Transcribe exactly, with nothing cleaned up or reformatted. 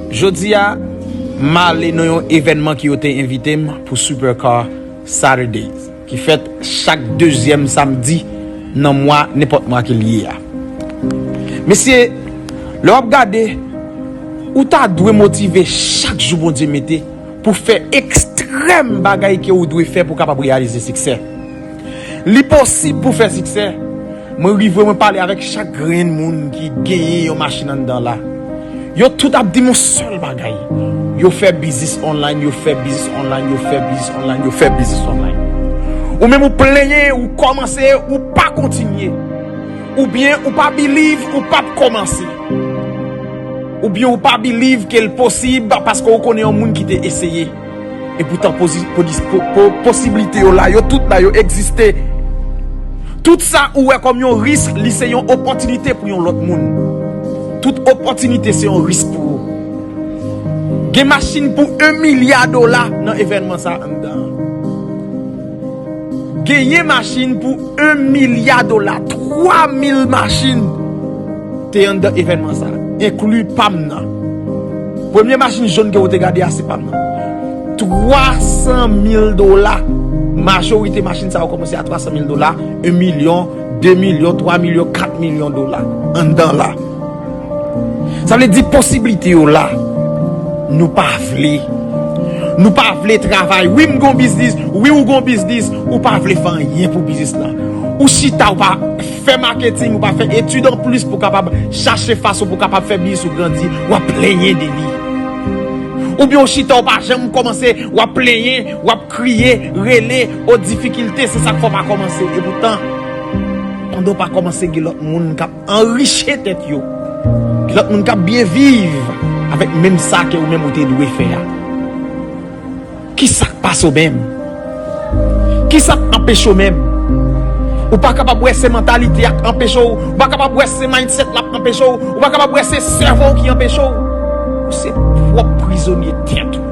Jodi a, m ale nan yon evènman ki yo te envite m pou Supercar Saturdays, ki fèt chak dezyèm samdi nan mwa, nenpòt mwa ke l ye a. Mesye, lè w ap gade, ou ta dwe motive chak jou Bondye mete pou fè ekstrèm bagay ke ou dwe fè pou w kapab reyalize siksè. Li posib pou fè siksè. Mwen rive, mwen pale avèk chak grenn moun ki genyen yon machin anndan la. Yo tout ap di m yon sèl bagay. Yo fè biznis online, yo fè biznis online, yo fè biznis online, yo fè biznis online. Ou menm ou plenyen, ou kòmanse, ou pa kontinye. Oubyen ou pa believe, ou p ap kòmanse. Oubyen ou pa believe ke l posib paske ou konnen yon moun ki te eseye. Epoutan posi- podis- po- po- posiblite yo la, yo tout la, yo egziste. Tout sa ou wè kòm yon risk, li se yon opòtinite pou yon lòt moun. Tout opòtinite se yon risk pou ou. Gen machin pou yon milya dola nan evènman sa anndan. Genyen machin pou yon milya dola, twa mil machin te anndan evènman sa, enkli pa m nan. Premye machin jòn ke w te gade a, se pa m nan. Twa san mil dola. Majorite machin sa yo kòmanse a twa san mil dola, yon milyon, de milyon, twa milyon, kat milyon dola anndan la. Sa vle di posiblite yo la. Nou pa vle. Nou pa vle travay. Wi, m gon biznis. Wi, ou gon biznis. Ou pa vle fè anyen pou biznis lan. Ou chita, ou pa fè maketing, ou pa fè etid anplis pou kapab chache fason pou kapab fè biznis ou grandi. W ap plenyen de li. Oubyen ou chita, ou pa janm kòmanse, w ap plenyen, w ap kriye, rele, o difikilte, se sa k fè w pa kòmanse. Epoutan, pandan w pa kòmanse, gen lòt moun k ap anrichi tèt yo. Gen lòt moun k ap byen viv avèk menm sa ke ou menm ou te dwe fè a. Kisa k pase w menm? Kisa k anpeche w menm? Ou pa kapab wè se mantalite a k anpeche w. Ou pa kapab wè se mindset la k anpeche w. Ou pa kapab wè se sèvo w ki anpeche w. Ou se pwòp prizonye tèt ou.